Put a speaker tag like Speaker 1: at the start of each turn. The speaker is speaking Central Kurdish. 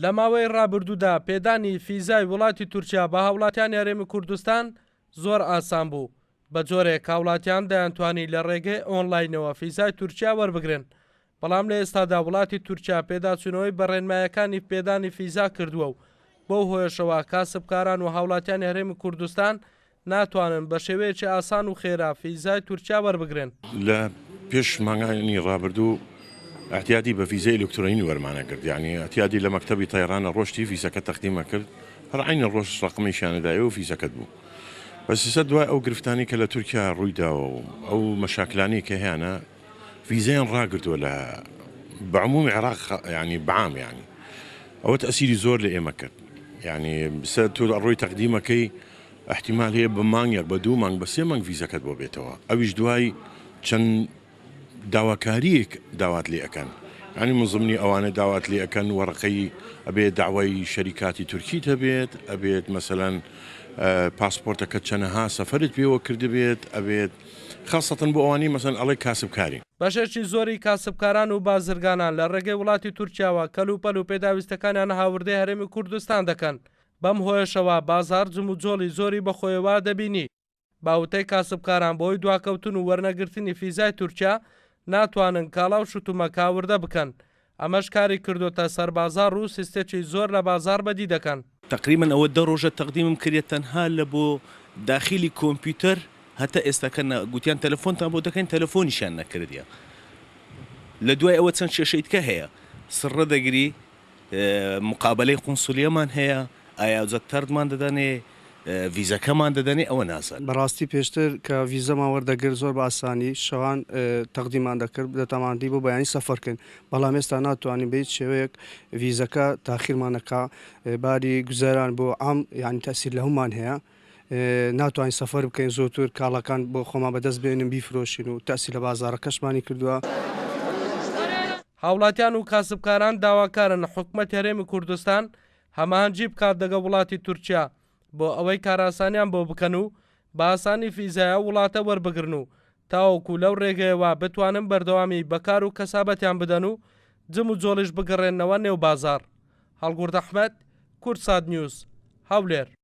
Speaker 1: لە ماوەی ڕابردوودا پێدانی فیزای وڵاتی تورکیا بە هاوڵاتیانی هەرێمی کوردستان زۆر ئاسان بوو، بە جۆرێک هاوڵاتیان دەیانتوانی لە ڕێگەی ئۆنلاینەوە فیزای تورکیا وەربگرن، بەڵام لە ئێستادا وڵاتی تورکیا پێداچوونەوەی بە ڕێنمایەکانی پێدانی فیزا کردووە و بەو هۆیەشەوە کاسبکاران و هاوڵاتیانی هەرێمی کوردستان ناتوانن بە شێوەیەکی ئاسان و خێرا فیزای تورکیا وەربگرن.
Speaker 2: لە پێش مانگانی ڕابردوو ئیعتیادی بە ڤیزەی ئیلکترۆنی وەرمانەگرت یانی ئیعتیادی لە مەکتەبی تەیرانە ڕۆشتی ڤیزەکە تەقدیمە کرد هەر عەینە ڕۆژ ڕەقمیشیان دایە و ڤیزەکەت بوو بەس ئیستا دوای ئەو گرفتانەی کە لە تورکیا ڕووی داوە و ئەو مەشاکلانەی کە هەیانە ڤیزەیان ڕاگرتووە لە بە عمومی عێراق یانی بەعام یانی ئەوە تەئسیری زۆر لە ئێمە کرد یانی سە تۆ ئەڕۆی تەقدیمەکەی ئیحتیمال هەیە بە مانگێک بە دوو مانگ بە سێ مانگ ڤیزەکەت بۆ بێتەوە ئەویش دوای چەند داواکاریەک داوات لێ ئەکەن یانی من زمنی ئەوانە داوات لێ ئەکەن وەڕقەی ئەبێ داوای شەریکاتی تورکیت هەبێت ئەبێت مەسەلەن پاسپۆرتەکە چەنەها سەفەرت پێوە کردبێت ئەبێت خاسەتەن بۆ ئەوانەی مەسەلەن ئەڵێ کاسبکارین.
Speaker 1: بەشێکی زۆری کاسبکاران و بازرگانان لە ڕێگەی وڵاتی تورکیاوە کەلوپەل و پێداویستەکانیان هاوردەی هەرێمی کوردستان دەکەن، بەم هۆیەشەوە بازاڕ جموجۆڵی زۆری بەخۆیەوە دەبینی. بە وتەی کاسبکاران بەهۆی دواکەوتن و وەرنەگرتنی فیزای تورکیا ناتوانن کاڵا و شتومەک هاوردە بکەن، ئەمەش کاری کردۆتە سەر بازاڕ و سستێکی زۆر لە بازاڕ بەدی دەکەن.
Speaker 3: تەقریبەن ئەوە دە ڕۆژە تەقدیمم کردیە تەنها لە بۆ داخیلی کۆمپیوتەر هەتا ئێستاکە نە گوتیان تەلەفۆنتان بۆ دەکەین تەلەفۆنیشیان نەکردیە لە دوای ئەوە چەند کێشەی تکە هەیە سڕە دەگری مقابەلەی قونسولیەمان هەیە ئایا ئەوجا تەردمان دەدەنێ ڤیزەکەمان دەدەنێ ئەوە نازانم.
Speaker 4: بەڕاستی پێشتر کە ڤیزەمان وەردەگرت زۆر بە ئاسانی شەوان تەقدیمان دەکرد دەتاماندی بۆ بەیانی سەفەر کەین بەڵام ئێستا ناتوانین بە هیچ شێوەیەک ڤیزەکە تاخیرمان ئەکا باری گوزەران بۆ عام یانی تەئسیر لەهومان هەیە ناتوانین سەفەر بکەین زۆتر کاڵاکان بۆ خۆمان بەدەست بێنین بیفرۆشین و تەئسیر لە بازاڕەکەشمانی کردووە.
Speaker 1: هاوڵاتیان و کاسبکاران داواکارن حکومەتی هەرێمی کوردستان هەماهەنگی بکات لەگەڵ وڵاتی تورکیا بۆ ئەوەی کارئاسانیان بۆ بکەن و بە ئاسانی فیزای ئەو وڵاتە وەربگرن و تاوەکو لەو رێگەیەوە بتوانن بەردەوامی بە کار و کەسابەتیان بدەن و جموجۆڵیش بگەڕێننەوە نێو بازاڕ. هەڵگورد ئەحمەد، کوردسات نیوز، هەولێر.